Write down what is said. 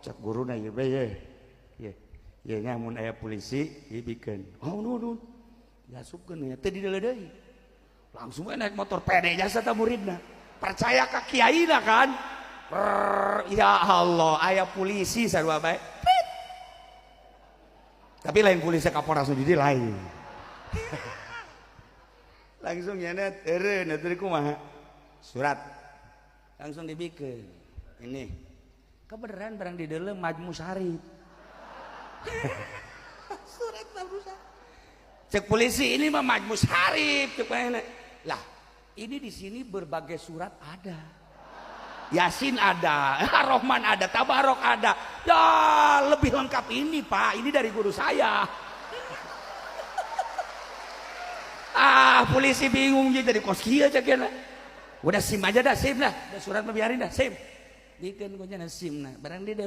Cek guruna, ieu bae ye. Ye. Ye nya mun aya polisi, ieu bikeun. Oh, nuhun. Diasupkeun ya, teu dideuleu deui. Langsung we naik motor pede jasa ta muridna. Percaya ka kiaina kan? Rrrr, ya Allah, aya polisi sarua bae. Pit. Tapi lain polisi Kapolres nu di lain. Langsung nyenet eureun atuh kumaha? Surat. Langsung dibikeun. Ini. Kebenaran barang di dalam Majmu Syarif. Surat Majmu Syarif. Cek polisi, ini mah Majmu Syarif cek mana? Lah, ini di sini berbagai surat ada. Yasin ada, Ar-Rahman ada, Tabarok ada. Ya, lebih lengkap ini, Pak. Ini dari guru saya. Ah, polisi bingung jadi kos kieu cek kieu. Udah SIM aja dah, SIM dah. Udah surat mah biarin dah, SIM. Dikeun ku nya SIM nah. Barang di